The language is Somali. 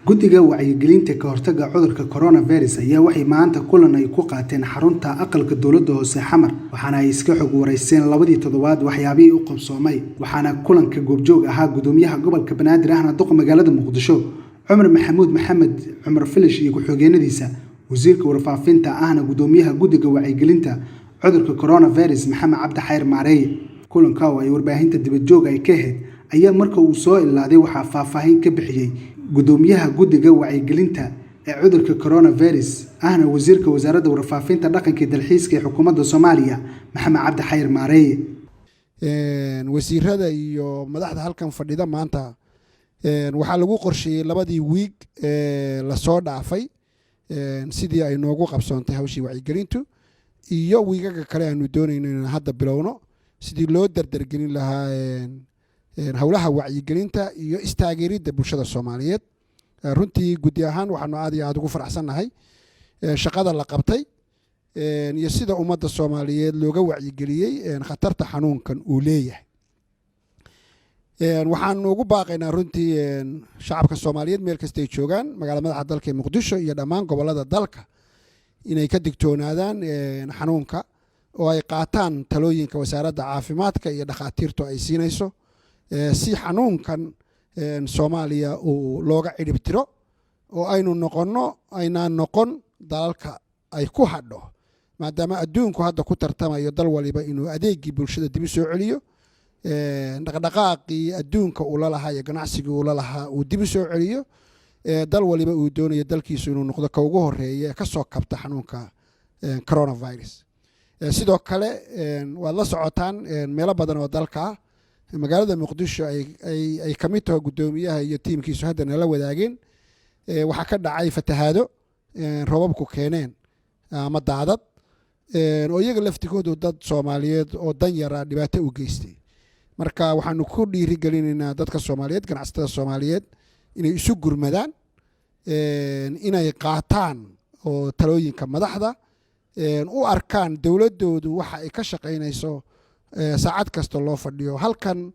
Guddiga Wacyigelinta ka hortagga cudurka coronavirus ayaa waxay maanta kulan ay ku qaateen xarunta aqalka dowladda hoose Xamar, waxaana ay iska xog wareysteen labadii toddobaad waxyaabihii u qabsoomay. Waxaana kulanka goobjoog ahaa gudoomiyaha gobolka Banaadir ahna duqa magaalada Muqdisho Cumar Maxamuud Maxamed Cumar Filish iyo ku-xigeenadiisa, wasiirka warfaafinta ahna gudoomiyaha guddiga wacyigelinta cudurka coronavirus Maxamed Cabdi Xayir Maareeye. Kulanka oo ay warbaahinta dibadjoog ay ka ahayd ayaa marka uu soo ilaaday waxaa faahfaahin ka bixiyey gudoomiyaha guddiga wacyigelinta ee cudurka coronavirus ahna wasiirka wasaaradda warfaafinta, dhaqanka iyo dalxiiska ee xukuumadda Soomaaliya Maxamed Cabdi Xayir Maareeye. Wasiirada iyo madaxda halkan fadhida maanta, waxaa lagu qorsheeyey labadii wiig lasoo dhaafay sidii ay noogu qabsoontay hawshii wacyigelintu iyo wiigaga kale aanu doonayno inaan hadda bilowno, sidii loo dardargelin lahaa howlaha wacyigelinta iyo istaageeridda bulshada Soomaaliyeed. Runtii guddi ahaan waxaanu aad iyo aad ugu faraxsannahay shaqada la qabtay iyo sida ummadda Soomaaliyeed looga wacyigeliyey khatarta xanuunkan uu leeyahay. Waxaanu ugu baaqaynaa runtii shacabka Soomaaliyeed meel kastay joogaan, magaalada madaxa dalka ee Muqdisho iyo dhammaan gobollada dalka, inay ka digtoonaadaan xanuunka oo ay qaataan talooyinka wasaaradda caafimaadka iyo dhakhaatiirtu ay siinayso, si xanuunkan Soomaaliya uu looga cidhib tiro oo aynu noqonno, aynaan noqon dalalka ay ku hadho, maadaama adduunku hadda ku tartamayo dal waliba inuu adeegii bulshada dib u soo celiyo, dhaqdhaqaaqii adduunka uu la lahaa iyo ganacsigii uu la lahaa uu dib u soo celiyo, dal waliba uu doonayo dalkiisu inuu noqdo ka ugu horeeya ee ka soo kabta xanuunka coronavirus. Sidoo kale waad la socotaan meelo badan oo dalka, magaalada Muqdisho ay ka mid taho, guddoomiyaha iyo tiimkiisu hadda nala wadaageen, waxaa ka dhacay fatahaado roobabku keeneen ama daadad oo iyaga laftigoodu dad Soomaaliyeed oo danyara dhibaato u geystay. Marka waxaanu ku dhiirigelinaynaa dadka Soomaaliyeed, ganacsatada Soomaaliyeed, inay isu gurmadaan, inay qaataan oo talooyinka madaxda u arkaan dowladdoodu waxa ay ka shaqaynayso saacad kasta loo fadhiyo halkan.